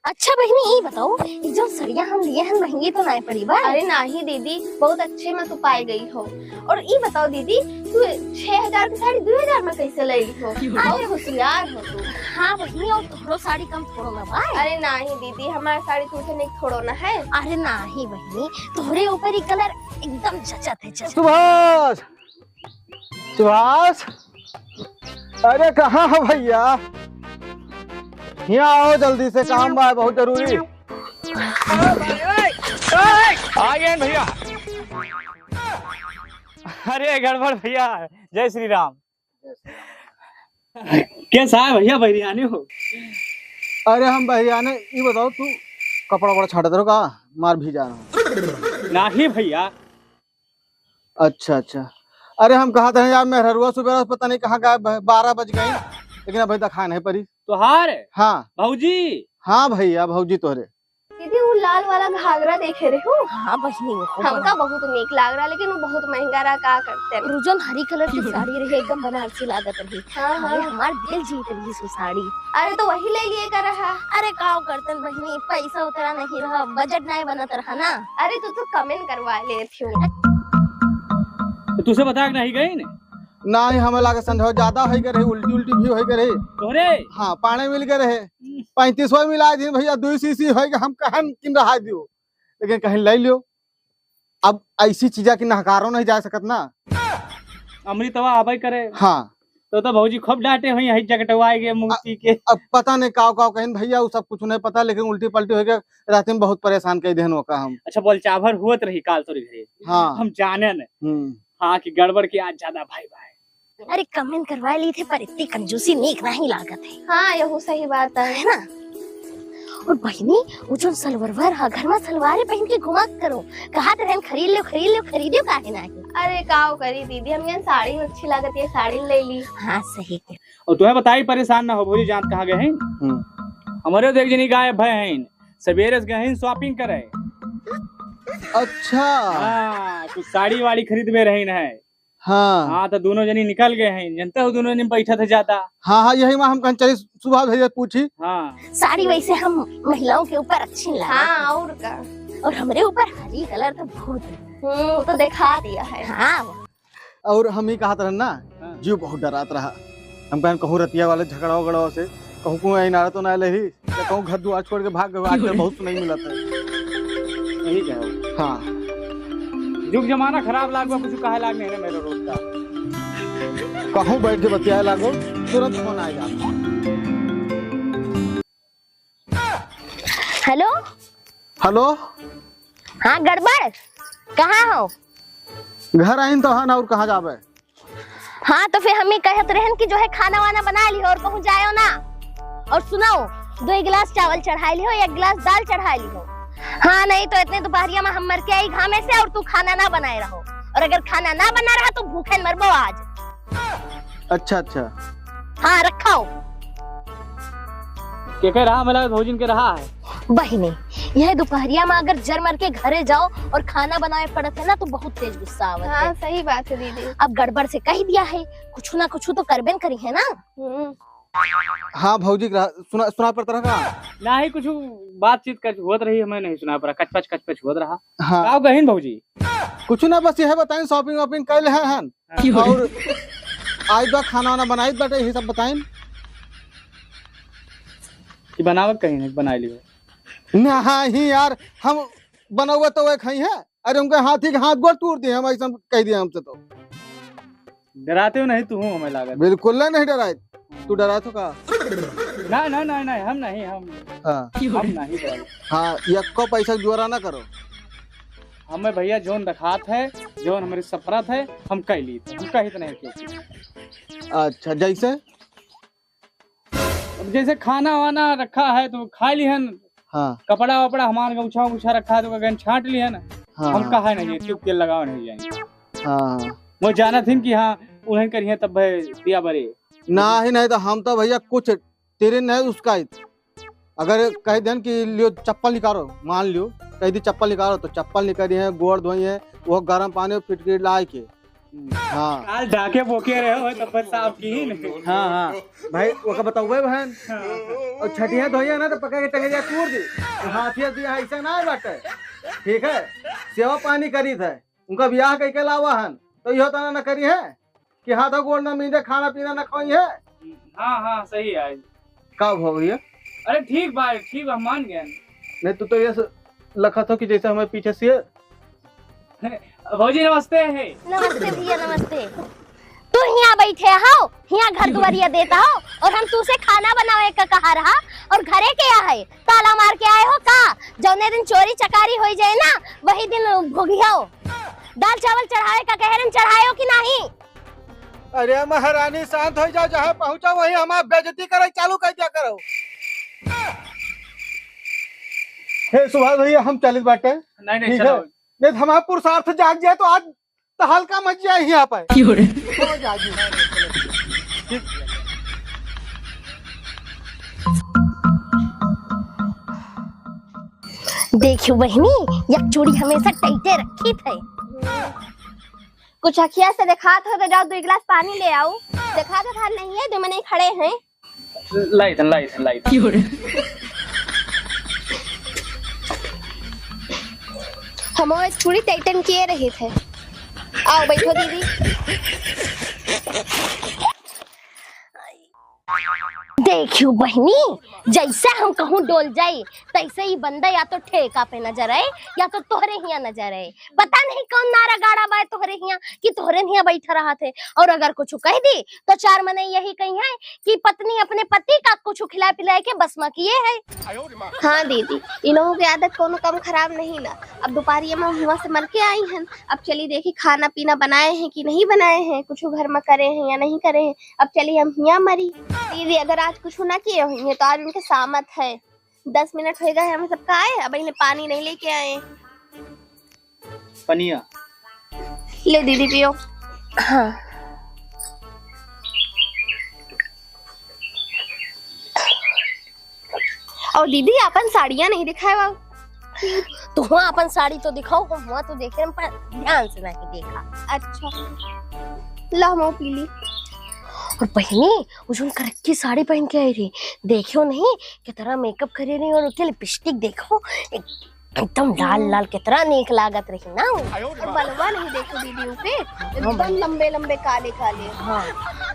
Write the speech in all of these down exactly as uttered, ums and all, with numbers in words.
अच्छा बहिनी, ई बताओ, ई जो सड़िया हम लिए हन, महंगी तो नाय पड़ी बा? अरे नाही दीदी, बहुत अच्छे में तू पाए गई हो। और ई बताओ दीदी, तू छह हजार की साड़ी दो हजार में कैसे ले ली हो? बहुत होशियार हो तू। हाँ बहिनी, और तोहरो साड़ी कम थोड़ो ना बा। अरे नाही दीदी, हमार साड़ी तुमसे नहीं थोड़ो ना है। अरे नाही बहिनी, तोहरे ऊपर ई कलर एकदम जचत है, जचत। सुभाष, सुभाष, अरे कहाँ है भैया? यहाँ आओ जल्दी से, काम बा बहुत जरूरी। आ गए भैया। अरे गड़बड़ भैया, जय श्री राम। कैसा है भैया, बहिरियाने हो? अरे हम बहिरियाने, ई बताओ तू कपड़ा वपड़ा छाटत रहो का? मार भीजा रहो। नाही भैया, अच्छा, अच्छा। अरे, हम कहत रहे यार, मेहररुआ सुबेरा से पता नहीं कहाँ गायब है, बारह बज गई, लेकिन अभी तक खाए नहीं परी। तोहार? हाँ। भौजी? हाँ भैया, भौजी तोहरे। दीदी, वो लाल वाला घाघरा देखे रहे हो? हाँ बहिनी, वो हमका बड़ा बहुत नीक लाग रहा, लेकिन वो बहुत महंगा रहा, का करते हैं? रुजन हरी कलर की साड़ी रही, एकदम बनारसी लागत रही। हाँ, अरे, हाँ। हमार दिल जीत ली सु साड़ी। अरे, तो वही ले लिए का रहा। अरे, काव करतन बहिनी, पैसा उतरा नहीं रहा, बजट नहीं बनत रहा ना। अरे, तू तो कमेंट करवा ले थी। तो तुझसे बता के नहीं गई ने? नहीं, हमें लागे संझवा ज्यादा होई गए रही, उल्टी उल्टी भी होई गए रही। तोहरे? हाँ, पानी मिल गए रहे। हम्म। पैंतीस सौ मिला दिन भैया, दो सीसी होई गए, हम कहन किन रहा दियो, लेकिन कहीं ले लियो। अब ऐसी चीजा की नहकारो नहीं जा सकत ना। अमृतवा आवे करे। हाँ। तो, तो भौजी खूब डांटे हुई है, जगटवाए गए मूर्ति के। अब पता नहीं काव काव कहिन भैया, वो सब कुछ नहीं पता, लेकिन उल्टी पलटी हो गया, रात में बहुत परेशान कर देहन ओका हम। अच्छा, बोल चाभर हुअत रही काल तोरी घरे। हाँ। हम जाने न। हम्म। हाँ, कि गड़बड़ की आज ज्यादा भाई भाई। अरे, कमेंट करवा ली थे, पर इतनी कंजूसी नीक नहीं लागत है। हाँ, यहू सही बात है। है ना? और बहिनी, वो जो सलवरवर हा, घर में सलवारे पहन के घुमा करो। कहा तो रहन, "खरीद लो, खरीद लो, खरीदियो काहे नाही?" अरे, काव करी दीदी, हम यहाँ साड़ी में अच्छी लागत है, साड़ी ले ली। हाँ, सही के। और तुम्हें बताई, परेशान ना हो, भोली जान कहाँ गए हैं? हम्म। हमारे तो एक जनी गायब भय हैं, सवेरे से गए हैं shopping करे। अच्छा। हाँ, कुछ साड़ी वाड़ी खरीदबे रही है। हाँ। हाँ, तो दोनों जनी निकल गए हैं, जनता हो, दोनों जनी बैठा था ज्यादा। हाँ, हाँ, यही में हम कहन चली सुबह भैया पूछी। हाँ। साड़ी वैसे हम महिलाओं के ऊपर अच्छी लागत हाँ, है। और का? और हमरे ऊपर हरी कलर तो भूत है। हम्म, वो तो दिखा दिया है। हाँ। और हम ही कहत रहन ना, हाँ। जीव बहुत डरात रहा। हम कहन कहूँ रतिया वाले झगड़ा उगड़ा से कहूँ को इनारा तो ना लेही, तो कहूँ घर दुआर छोड़ के भाग गए, आजकल बहुत सुनाई मिलत है। यही कहो। हाँ। जुग जमाना खराब लाग बा, कुछ कहे लाग नहीं ना मेरे रोज का। कहूँ बैठ के बतियाए लागो, तुरंत फोन आए जाता। हेलो। हेलो। हाँ, गड़बड़, कहाँ हो? घर आइन तो हन, और कहाँ जाबे? हाँ, तो फिर हम ही कहत रहन कि जो है खाना वाना बना लिहो और कहूँ जायो ना। और सुनो, दो गिलास चावल चढ़ाई लिहो, एक गिलास दाल चढ़ाई लिहो। हाँ, नहीं तो इतने दोपहरिया में हम मर के आई घामे से और तू खाना ना बनाए रहो। और अगर खाना ना बना रहा तो भूखे मरबो आज। अच्छा, अच्छा। हाँ, रखाओ। के के रहा, मिला भौजिन के रहा है। बहिनी, यह दोपहरिया में अगर जर मर के घरे जाओ और खाना बनाए पड़त है ना, तो बहुत तेज गुस्सा आवत हाँ, है। सही बात है दीदी। अब गड़बड़ से कह दिया है, कुछ ना कुछ तो करबेन करी है ना। हम्म। हाँ भौजी के रहा, सुना, सुना पड़त रहा का? नाही, कुछ बातचीत कर होत रही, हमें नहीं सुना पड़ा, कचपच कचपच होत रहा। हाँ। का गहिन भौजी? कुछ ना, बस यह बताइन shopping वॉपिंग कर ले हन। हाँ। और आज बा खाना वाना बनाइत बाटे, यही सब बताइन। कि बनावत कहीं नहीं, बनाई लियो। नहीं यार, हम बनौबे तो वह खाई है। अरे उनके हाथी के हाथ गोड़ तोड़ दिए हम, ऐसा कह दिया हमसे तो। डराते हो नहीं तू हूँ हमें लागत। बिल्कुल ना नहीं डराए। तू डराए तो का? ना, ना, ना, ना, हम नहीं, हम हाँ। हम नहीं डराए। हाँ, यक्को पैसा जोरा ना करो। हमें भैया जौन रखात है, जौन हमारे सफरत है, हम कह ली, हम कहित नहीं क्यों। अच्छा, जैसे? अब जैसे खाना वाना रखा है तो खा लिहन। हाँ। कपड़ा वपड़ा हमार गौछा उछा रखा है तो गन छाट लिहन। हाँ, हम हाँ। कहा नहीं, चुप के लगाओ नहीं जाए। हाँ, हाँ। वो जानत हिन कि हाँ, उन्हें करिए तब है दिया बरे। ना ही नहीं तो हम तो भैया कुछ तेरे नहीं उसका ही। अगर कह देन कि लियो चप्पल निकालो, मान लियो, कह दी चप्पल निकालो तो चप्पल निकाली है, गोड़ धोई है, वो गर्म पानी और फिटकिरी लाए के हाँ। काल डाके बोके रहे हो, तब साफ की ही नहीं। हाँ, हाँ। भाई, ओका बतउबे बहन। हाँ। और छठिया धोइया ना, तो पकड़ के टंगरिया तूर दी। हाथिया दिया ऐसा ना बाटे। ठीक है? सेवा पानी करी थे। उनका बियाह कइके लावा हन, तो इहो तना न करी है कि हाथ गोड़ न मींजे, खाना पीना न खोई है। हाँ, हाँ, सही है। का भवा भैया? अरे ठीक बा, ठीक बा, हम मान गए। नहीं, तू तो ये स-, लखत हो कि जैसे हमें पीछे से। भौजी नमस्ते है। नमस्ते भैया, नमस्ते। तू हियाँ बैठे हो, हियाँ घर दुआरिया देता हो, और हम तू से खाना बनावे का कहा रहा, और घरे के या है, ताला मार के आए हो का? जौने दिन चोरी चकारी होई जाए ना, वही दिन भुगियो। दाल चावल चढ़ावे का कहे रहन, चढ़ायो कि नाही? अरे महारानी, शांत हो जाओ, जहाँ पहुँचा वही हमार बेइज्जती करे चालू कर दिया करो। हे सुभाष भैया, हम चलित बाटे। नहीं, नहीं, ठीक है। चलो। नहीं तो हमारा पुरुषार्थ जाग जाए तो आज तो हल्का मत जाए यहाँ पे। क्यों रे? हो जागी। देखियो बहिनी, एक चूड़ी हमेशा टाइटे रखी थे। कुछ अखिया से देखात हो तो जाओ, दो गिलास पानी ले आओ। देखात हो, नहीं है, दो मने खड़े हैं। लाइथन, लाइथन, लाइथन। हम वो चूड़ी टाइटन किए रहे थे। आओ बैठो दीदी। देखियो बहिनी, जैसे हम कहूँ डोल जाई, तैसे ही बंदा या तो ठेका पे नजर आए, या तो तोहरे हिया नजर आए। पता नहीं कौन नारा गाड़ा बाय तोहरे हिया कि तोहरे हिया बैठा रहा थे। और अगर कुछ कह दी तो चार मने यही कही है कि पत्नी अपने पति का कुछ खिला पिला के बस मा किए है। हाँ दीदी, इनहू के आदत कोनो कम खराब नहीं ना। अब दोपहरिया में हुआ से मर के आई हन, अब चली देखी खाना पीना बनाए हैं कि नहीं बनाए हैं, कुछ घर में करे हैं या नहीं करे हैं। अब चली हम हिया मरी। दीदी अगर आज कुछ ना किए हुई है तो आज उनके सामत है। दस मिनट हो गए हमें सबका आए, अब इन्हें पानी नहीं लेके आए। पनिया। ले दीदी पियो। हाँ। और दीदी अपन साड़ियाँ नहीं दिखाए बा। तू अपन साड़ी तो दिखाओ, हम हुआ तो देखे हम पर ध्यान से नहीं देखा। अच्छा। ला हम पी ली। और बहिनी, वो जो करक्की साड़ी पहन के आई रही, देखियो नहीं कितना मेकअप करे रही और उनके लिपस्टिक देखो, एक एकदम लाल लाल कितना नीक लागत रही ना। और बलवा नहीं देखो दीदी ऊपे, एकदम लंबे लंबे काले काले। हाँ,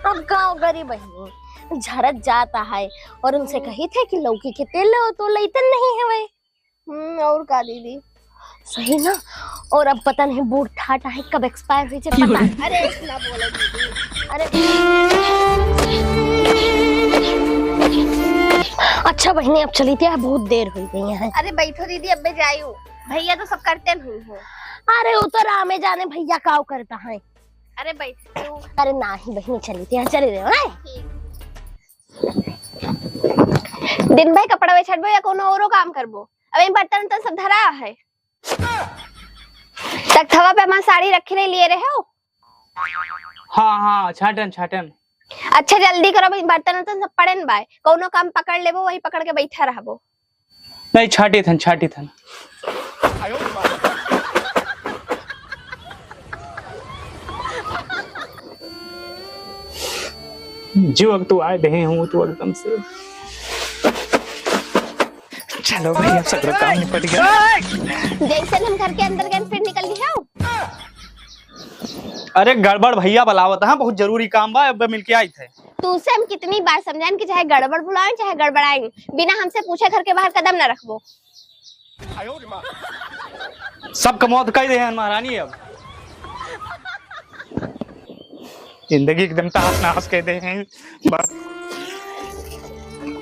अब गाँव गरीब बहिनी झरत जाता है और उनसे कही थे कि लौकी के तेल लो तो लैतन नहीं है वही। हम्म, और का दीदी? सही ना। और अब पता नहीं बूढ़ ठाट है कब एक्सपायर हुई जाए, पता नहीं। अरे ऐसे ना बोलो दीदी। अरे अच्छा बहिनी, अब चली थी, बहुत देर हो गई है। अरे बैठो दीदी, अब मैं जाई हूँ, भैया तो सब करते नहीं हो। अरे वो तो रामे जाने भैया काव करता है। अरे बैठो। अरे नाही बहिनी, चली थी, चले रहे हो, हैं? ठीक। दिन भर कपड़ा वे छटबो या कोनो औरो काम करबो? अब इन बर्तन उर्तन सब धरा है। तख्तवा पे हमार साड़ी रखी नहीं लिए रहे हो? हाँ, हाँ, छाटन, छाटन। अच्छा, जल्दी करो, भाई, बर्तन उर्तन सब पड़े न बाय। कौनो काम पकड़ लेबो, वही पकड़ के बैठा रहबो। नहीं, छाटी थन, छाटी थन। जो वक्त तू आए देहे हूँ, तू एकदम से चलो भाई, अब सगरो काम निपट गया। जैसे हम घर के अंदर गए, फिर निकल गया। अरे गड़बड़ भैया बुलावत हैं, बहुत जरूरी काम बा, अब मिलके आई थे। तू से हम कितनी बार समझाएं कि चाहे गड़बड़ बुलाएं, चाहे गड़बड़ाएं, बिना हमसे पूछे घर के बाहर कदम न रखबो। सब कमौत कह दे हैं महारानी अब। जिंदगी एकदम तहस नहस कह दे हैं। बस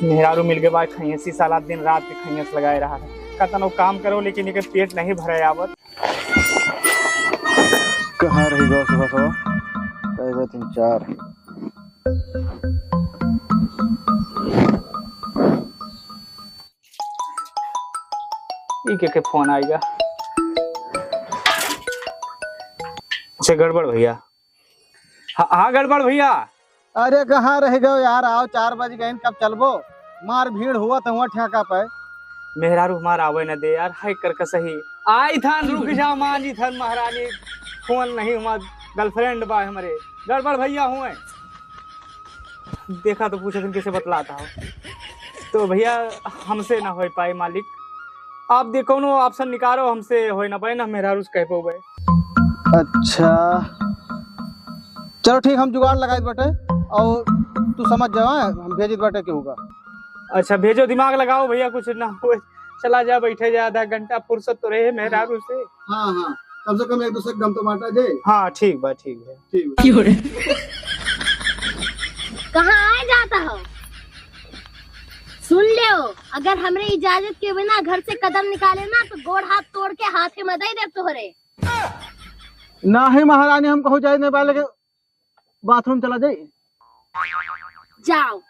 मेहरारू मिल के बाद खैंसी साला दिन रात के खैंस लगाए रहा है। कतनो काम करो लेकिन एकर पेट नहीं भरे आवत। कहाँ रही गो सुबह सुबह? कहे बा तीन चार। ई के, के फोन आइगा? अच्छा, गड़बड़ भैया। हाँ, हाँ, गड़बड़ भैया। अरे, कहाँ रह गयो यार? आओ, चार बज गए, कब चलबो? मार भीड़ हुआ तो हुआ ठेका पे। मेहरारू हमार आवे न दे यार, हाय कर कसही। आई थान, रुक जा, मान जी थान महारानी, फोन नहीं हुआ। girlfriend बा हमरे, गड़बड़ भइया हुए। देखा तो पूछत हन कैसे बतलाता हो। तो भइया, हमसे ना होइ पाए मालिक, आप दे कौनो option निकालो, हमसे होइ ना पाए ना, मेहरारू से कह पउबे। अच्छा, चलो ठीक, हम जुगाड़ लगाइत बाटे और तू समझ जावा, हम भेजित बाटे केहू का। अच्छा भेजो, दिमाग लगाओ भइया, कुछ ना होइ, चला जा, बैठे जा, आधा घंटा फुर्सत तो रहे मेहरारू से। हाँ, हाँ, कम से कम एक दूसरे के दम तो बांटा जाए। हाँ, ठीक बा, ठीक बा। ठीक बा। क्यों रे? कहाँ आए जाता हो? सुन लेव, अगर हमरे इजाजत के बिना घर से कदम निकाले ना, तो गोड़ हाथ तोड़ के हाथे में दे देब तोहरे। नाही महारानी, हम कहूँ जाए नहीं पाए, लेकिन bathroom चला जाई। जाओ।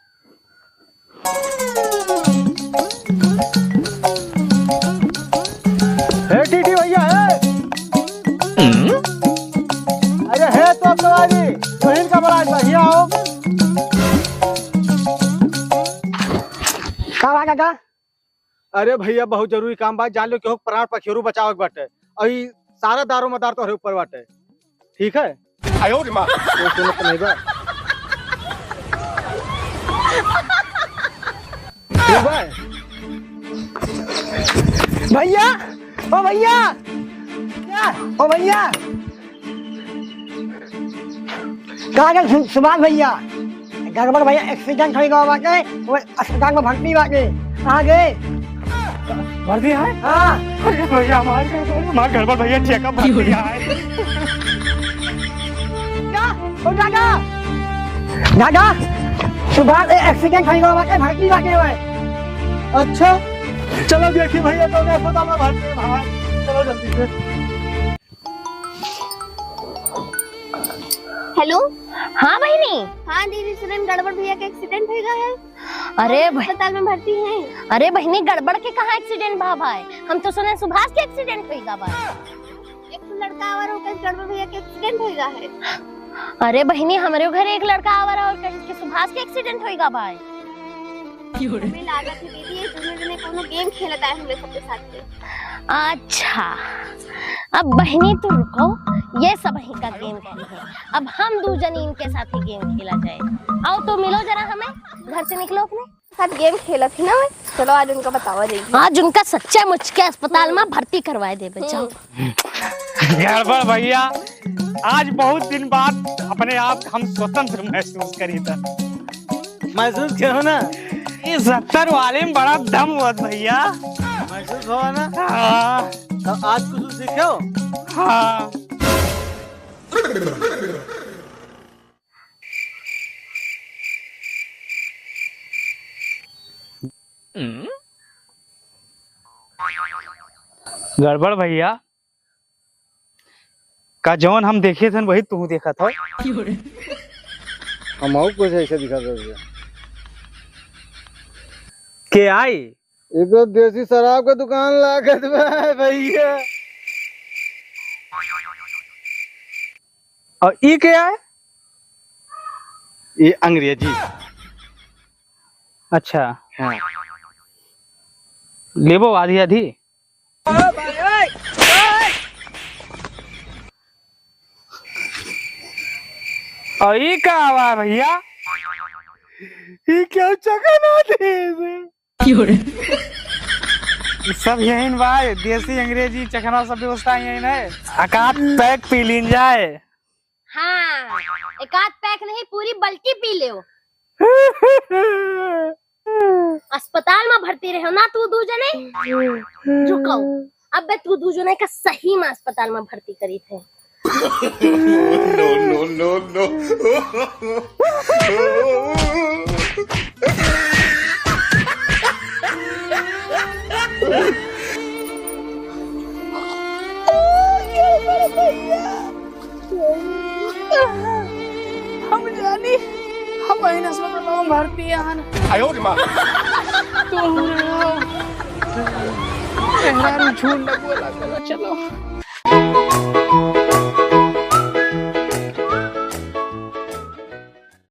हे टीटी भइया, हे। अरे हे तो सवारी, बहिन का बड़ा बढ़िया हो। का बा काका? अरे भइया, बहुत जरूरी काम बा, जान लो कि हो प्राण पखेरु बचावे के बाटे। अउर ई सारा दारो मदार तोहरे ऊपर बाटे, ठीक है? आयो रे माँ। वो सुनत नहीं बा। ठीक बा? भइया, ओ भइया, ओ भइया, का के सु-, सुभाष भइया, गड़बड़ भइया, accident होइ गवा बाटे, वो अस्पताल में भर्ती बाटे। आगे। भर्ती है? हाँ। अरे भइया, हमार गड़बड़, हमार गड़बड़ भइया, check up भर्ती है। का? ओ दादा, दादा, सुभाष के accident होइ गवा बाटे, भर्ती बाटे वो। अच्छा, चलो देखी भइया, तो अस्पताल में भर्ती है भाई, चलो जल्दी से। हेलो। हाँ बहिनी। हाँ दीदी, सुनेन गड़बड़ भइया के accident होइ गा है। अरे और बह-, अस्पताल में भर्ती हैं। अरे बहिनी, गड़बड़ के कहाँ accident भा भाई? हम तो सुनेन सुभाष के accident होइ गा भाई। एक ठो लड़का आवा रहो, कहे गड़बड़ भइया के accident होइ गा है। अरे बहिनी, हमरे घर एक लड़का आवा रहो और कहे कि सुभाष के accident होइ गा भाई। हमें लागत है दीदी, ये दोनों जने कोनो game खेलत आए हमरे सबके साथ में। अच्छा, अब बहिनी तू रुको, ये सबही का game खेली है। अब हम दू जनी इनके साथ ही game खेला जाए। आओ तो मिलो जरा हमें, घर से निकलो अपने। साथ game खेलत ही ना मैं, चलो आज उनका बतावा जाइए। आज उनका सच्चा मुचके अस्पताल में भर्ती करवाए देबे, जाओ। हम्म। गड़बड़ भइया, आज बहुत दिन बाद अपने आप हम स्वतंत्र महसूस करी था। महसूस करो ना। ये सत्तर वाले में बड़ा दम हुआ था भइया। महसूस हुआ ना? हाँ। तो आज कुछ सीखे हो? हाँ। गड़बड़ भइया, का जौन हम देखे थन वही तू देखत हो? हम और कुछ ऐसे दिखा दे। के आई? ये तो देसी शराब का दुकान लागत बा भइया। और ई के है? ये अंग्रेजी। अच्छा। हाँ। लेबो आधी आधी? और ई का आवा भइया? ई क्या चखना दे? क्यों रे? सब यही बा, देसी, अंग्रेजी, चखना, सब व्यवस्था यही है। एकाध pack पी लीन जाए। हाँ, एकाध pack नहीं, पूरी बल्टी पी लेव। अस्पताल में भर्ती रहे ना तू दू जने। रुको, अबे तू दू जने का सही में अस्पताल में भर्ती करी थे। No, no, no, no। हम जानी, हम वही नस्ल में लोग भारतीय हन। आयो रे माँ। तो हो रहा। मेहरारू झूठ न बोला करो, चलो।